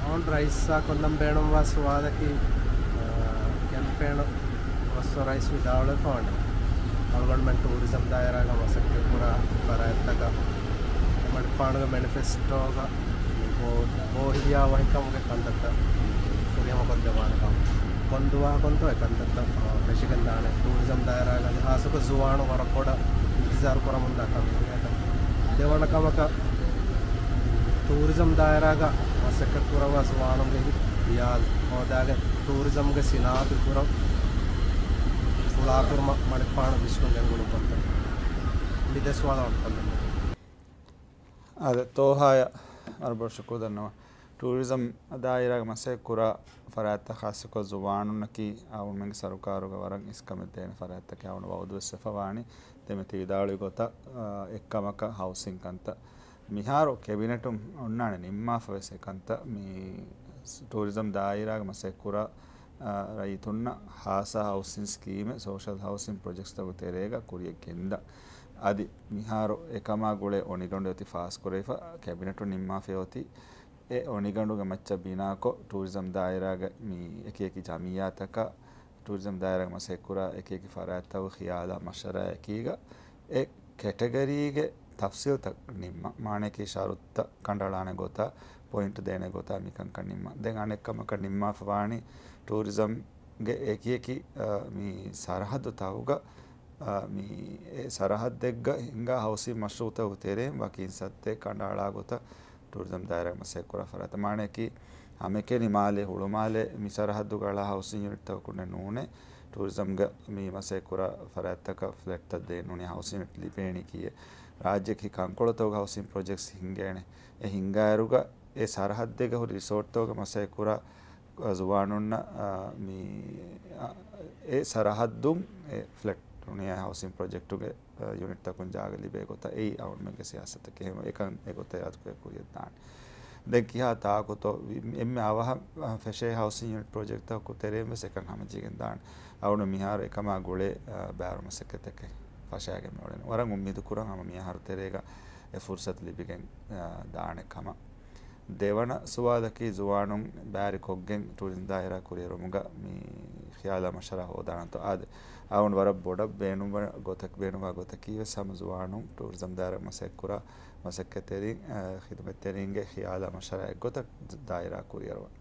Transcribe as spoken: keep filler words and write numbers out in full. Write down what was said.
ރައީސާ ކޮށްލަން ބޭނުންވާ ސުވާލަކީ، އާ، ކެމްޕޭނު ވަސްވަ ރައީސް ވިދާޅުވެފަވަނީ، އަޅުގަނޑުމެން ޓޫރިޒަމް ދާއިރާގަ މަސައްކަތްކުރާ ފަރާތްތަކަށް މަޑިފާނުގެ މެނިފެސްޓޯގަ ބޯ-، ބޯހިލިޔާ ވަހިކަމުގެ ކަންތައްތައް ފުރިހަމަކޮށްދެވާނެ ކަމަށް، ކޮންދުވަހަކުންތޯ އެ ކަންތައްތައް، އާ، ފެށިގެން ދާނެ. ޓޫރިޒަމް ދާއިރާގަ އަދި ހާއްސަކޮށް ޒުވާނުން ވަރަށް ބޮޑަށް އިންތިޒާރު ކުރަމުންދާ ކަމެއް. ދެވަނަ ކަމަކަށް، ޓޫރިޒަމް ދާއިރާގަ މަސައްކަތްކުރައްވާ ޒުވާނުންގެ ހި-، ހިޔާލު ހޯދާގެން ޓޫރިޒަމްގެ ސިނާއަތު އިތުރަށް ފުޅާކުރުމަށް މަޑިފާނު ވިސްނުން ގެންގުޅުން ކަންތައް. މި ދެ ސުވާލަށް ވަންކޮށްލަން. އާދެ، ތޯހާޔަށް ވަރަށް ބޮޑަށް ޝުކުރު ދަންނަވަން. ޓޫރިޒަމް ދާއިރާގެ މަސައްކަތް ކުރާ ފަރާތްތައް ޚާއްޞަކޮށް ޒުވާނުންނަކީ އަޅުގަނޑުމެންގެ ސަރުކާރުގެ ވަރަށް އިސްކަމެއް ދޭނެ ފަރާތްތަކެއް އަޅުގަނޑު ވައުދުވެސް ވެފަވާނީ. ދެން މިތި ވިދާޅުވި ގޮތަށް، އާ، އެއްކަމަކަށް ހައުސިން ކަންތައް މިހާރު ކެބިނެޓުން އޮންނާނެ ނިންމާފަވެސް އެކަންތައް މި ޓޫރިޒަމް ދާއިރާގެ މަސައްކަތް ކުރާ، އާ، ރައްޔިތުންނަށް ހާއްސަ ހައުސިން ސްކީމެއް ސޯޝަލް ހައުސިން ޕްރޮޖެކްޓްތަކުގެ ތެރޭގަ ކުރިޔަށް ގެންދަން. އަދި މިހާރު އެކަމާ ގުޅޭ އޮނިގަނޑު އޮތީ ފާސްކުރެވިފަ، ކެބިނެޓުން ނިންމާފައި އޮތީ އެ އޮނިގަނޑުގެ މައްޗަށް ބިނާކޮށް، ޓޫރިޒަމް ދާއިރާގެ މި އެކި އެކި ޖަމިއްޔާތަކަށް، ޓޫރިޒަމް ދާއިރާގެ މަސައްކަތް ކުރާ އެކި އެކި ފަރާތްތަކުގެ ޚިޔާލާ މަޝްވަރާއެކީގަ، އެ ކެޓަގަރީގެ ތަފްސީލްތައް ނިންމަން. މާނައަކީ ޝަރުތުތައް ކަނޑައަޅާނެ ގޮތާ، ޕޮއިންޓް ދޭނެ ގޮތާ، މިކަންކަން ނިންމަން. ދެން އަނެއްކަމަކަށް ނިންމާފަ ވާނީ ޓޫރިޒަމްގެ އެކި އެކި، އަ، މި ސަރަހައްދުތަކުގަ، އަ، މި އެ ސަރަހައްދެއްގަ ހިނގާ ހައުސިން މަޝްރޫއުތަކުގެ ތެރެއިން ވަކި އިންސައްތައެއް ކަނޑައަޅާ ގޮތަށް ޓޫރިޒަމް ދާއިރާގެ މަސައްކަތް ކުރާ ފަރާތް. މާނައަކީ، ހަމައެކަނި މާލޭ ހުޅުމާލެ މި ސަރަހައްދުގަ އަޅާ ހައުސިން ޔުނިޓްތަކަކުންނެއް ނޫނޭ، ޓޫރިޒަމްގަ މި މަސައްކަތް ކުރާ ފަރާތްތަކަށް ފްލެޓްތައް ދޭން ނޫނީ، ހައުސިން ޔުނިޓް ލިބޭނީ ކީއެއް. ރާއްޖެއަކީ ކަންކޮޅުތަކުގަ ހައުސިން ޕްރޮޖެކްޓްސް ހިނގޭނެ. އެ ހިނގާއިރުގަ އެ ސަރަހައްދެއްގަ ހުރި ރިސޯޓްތަކުގަ މަސައްކަތް ކުރާ ޒުވާނުންނަށް، އާ، މި، އާ، އެ ސަރަހައްދުން އެ ފްލެޓް ނޫނީ ހައުސިން ޕްރޮޖެކްޓުގެ، އާ، ޔުނިޓްތަކުން ޖާގަ ލިބޭ ގޮތަށް އެއީ އަޅުގަނޑުމެންގެ ސިޔާސަތަކީ. އެހެން އެކަން އެގޮތަށް އަދު ކުރިޔަށް ދާނެ. ދެން ކިހާ ތާކުތޯ އެންމެ އަވަހަށް ފެށޭ ހައުސިން ޔުނިޓް ޕްރޮޖެކްޓްތަކު ތެރެއިން ވެސް އެކަން ހަމަޖެހިގެން ދާނެ. އަޅުގަނޑު މިހާރު އެކަމާ ގުޅޭ، އާ، ބައިވަރު މަސައްކަތްތަކެއް ފަށާގެން މިއުޅެނީ. ވަރަށް އުއްމީދު ކުރަން ހަމަ މިއަހަރު ތެރޭގަ އެ ފުރުސަތު ލިބިގެން، އާ، ދާނެ ކަމަށް. ދެވަނަ ސުވާލަކީ، ޒުވާނުން ބައިވެރިކޮށްގެން ޓޫރިޒަމް ދާއިރާ ކުރިއެރުމުގަ މި ޚިޔާލާ މަޝްވަރާ ހޯދާނަންތޯ؟ އާދެ، އަޅުގަނޑު ވަރަށް ބޮޑަށް ބޭނުންވާ ގޮތަކީ ވެސް ހަމަ ޒުވާނުން ޓޫރިޒަމް ދާއިރާ މަސައްކަތް ކުރާ މަސައްކަތްތެރިން، އަ، ޚިދުމަތްތެރިންގެ ޚިޔާލާ މަޝްވަރާ އެއްގޮތަށް ދާއިރާ ކުރިއެރުވަން.